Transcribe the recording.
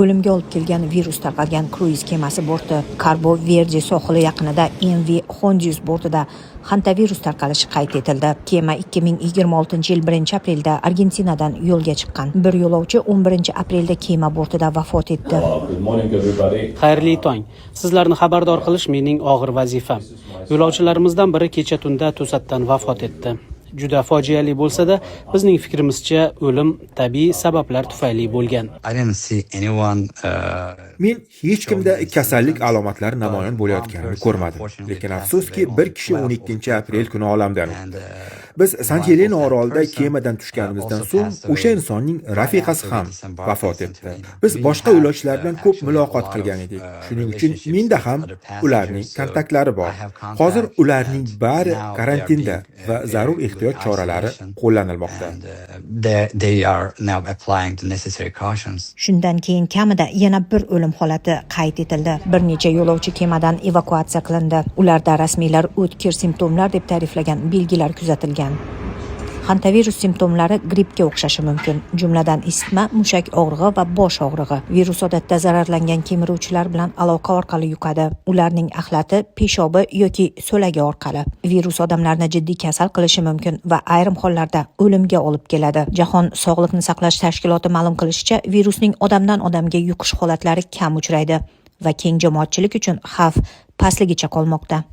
O'limga olib kelgan virus tarqalgan kruiz kemasi borti. Kabo Verde sohili yaqinida MV Hondius bortida hantavirus tarqalishi qayd etildi. Kema 2026-yil 1 aprelda Argentinadan yo'lga chiqqan. Bir yo'lovchi 11 aprelda kema bortida vafot etdi. Good morning, everybody. Xayrli tong. Sizlarni xabardor qilish mening og'ir vazifam. Yo'lovchilarimizdan biri kecha tunda to'satdan vafot etdi. Juda fojiali bo'lsa-da, bizning fikrimizcha, o'lim tabiiy sabablar tufayli bo'lgan. I didn't see anyone Men hech kimda kasallik alomatlari namoyon bo'layotganini ko'rmadim. Lekin afsuski, bir kishi 12 aprel kuni olamdan o'tdi. Biz Sant Helena orolida kemadan tushganimizdan so'ng o'sha insonning rafiqasi ham vafot etdi. Biz boshqa yo'lovchilar bilan ko'p muloqot qilgan edik. Shuning uchun menda ham ularning kontaktlari bor. Hozir ularning bari karantinda va zarur ehtiyot choralari qo'llanilmoqda. And they are now applying the necessary cautions. Shundan keyin kamida yana bir o'lim holati qayd etildi. Bir necha yo'lovchi kemadan evakuatsiya qilindi. Ularda rasmiylar o'tkir simptomlar deb ta'riflagan belgilar kuzatilgan. Hantavirus simptomlari grippga o'xshashi mumkin, jumladan isitma, mushak og'rig'i va bosh og'rig'i. Virus odatda zararlangan kemiruvchilar bilan aloqa orqali yuqadi, ularning axlati, peshobi yoki so'lagi orqali. Virus odamlarni jiddiy kasal qilishi mumkin va ayrim hollarda o'limga olib keladi. Jahon sog'liqni saqlash tashkiloti ma'lum qilishicha, virusning odamdan odamga yuqish holatlari kam uchraydi va keng jamoatchilik uchun xavf pastligicha qolmoqda.